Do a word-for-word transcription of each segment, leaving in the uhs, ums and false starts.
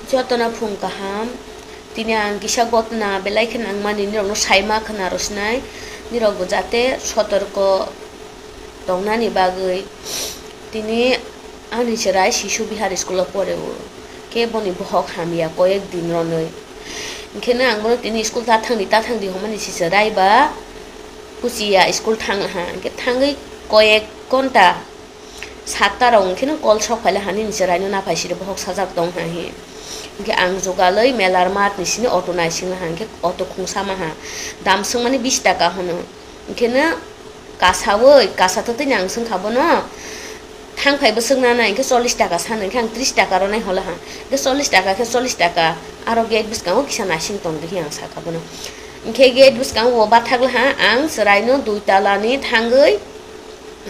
Jotono phung kaham. Tini ang kisa gotna belai khe nangmani nirokno saima khna rwsinai. Nirokbo jate sotorko tongnani bagwi. Tini ani chwrai Shishu Vihar school o pore o. Khe boni bohok hamya koyek din ronwi. Hinkhe no ang bono tini school ta thangdi, ta thangdi hwnmani si chwrai ba huchiya school thang laha. Hinkhe thangwi koyek ghonta satta rok hinkhe no call sok phaila ha, nini chwraino naphai siri bohok sajak tong ha hi. Hinkhe ang jugalwi melar mat ni sini auto naising laha, hinkhe auto khungsa maha, dam swngmani bish taka hwno. Hinkhe no kasawi, kasa twtwi ni ang swngkha bono, thang phai bwswk nana, hinkhe chollish taka sano, hinkhe ang trish taka ronai holaha, hinkhe chollish taka khe chollish taka, aro gate bwskango kisa naising tong di hi ang sakha bono. Hinkhe gate bwskango bo bathak laha, ang chwraino dui tala ni thangwi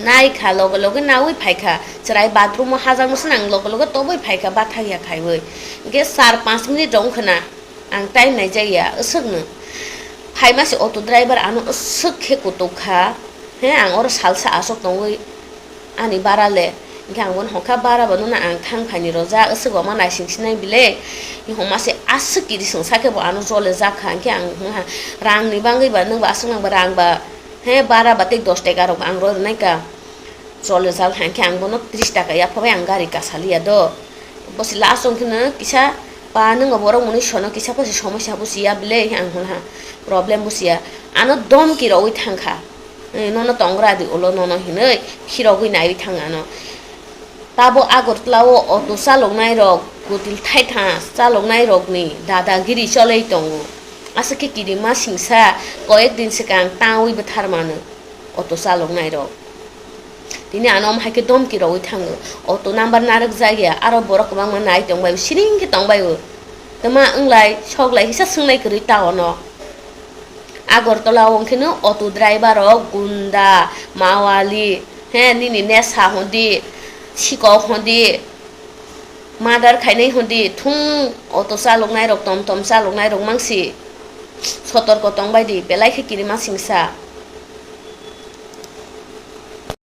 naikha, loge loge nawi phaikha, chwrai bathroom o hajakno se nang loge loge tobwi phaikha, bathak ya khaiwi. Hinkhe char panch minute rok wngkha na, ang time naijakya, aswkno. Phaima se auto driver ano aswk khe kutuk kha, he, ang oro salsa aswk tongwi ani bara le. Hinkhe ang bono hokha, bara bo nono ang thang phaini rojak, aswk bo ma naising sinai bile. Homa se aswk kiri swng sakhe bo ano jole jak kha, hinkhe ang hwnha, rang ni bagwi ba nwng ba aswk nang ba rang ba, he, bara ba tei dos taka rok ang roi rwnai ka. Chole jal hai khe ang bono tris taka yapha bai ang gari kasaliya do. Bosi last wng kheno kisa pa nwngo borok mwnwi sono kisa pha se somosya busiya bile ang hwnha problem busiya. Ano domki rogwi thangkha. Eh, nono tongra di ulo nono hinwi khirogwi naiwi thang ano. Tabo Agartala o auto chaloknai rok kutil thaitha chaloknai rokni dadagiri cholei tongo. Aswk khe kirima singsa koyek din swkang tangwi bwthar mano auto chaloknai rok. Tini ano omo hai khe domki rogwi thango. Auto number narwk jak ya, aro borok kwbangma nai tong bai, siring khe tong bai o. Twma wng lai, sok lai, hisa swng lai kwrwi ta ono. Agartala o wng kheno auto driver rok gunda, mawali, he, nini nesa hwn di, sikok hwn di, murder khainai hwn di, thung auto chaloknai rok, tom tom chaloknai rok mang si. Sotorko tong bai di, belai khe kirima singsa.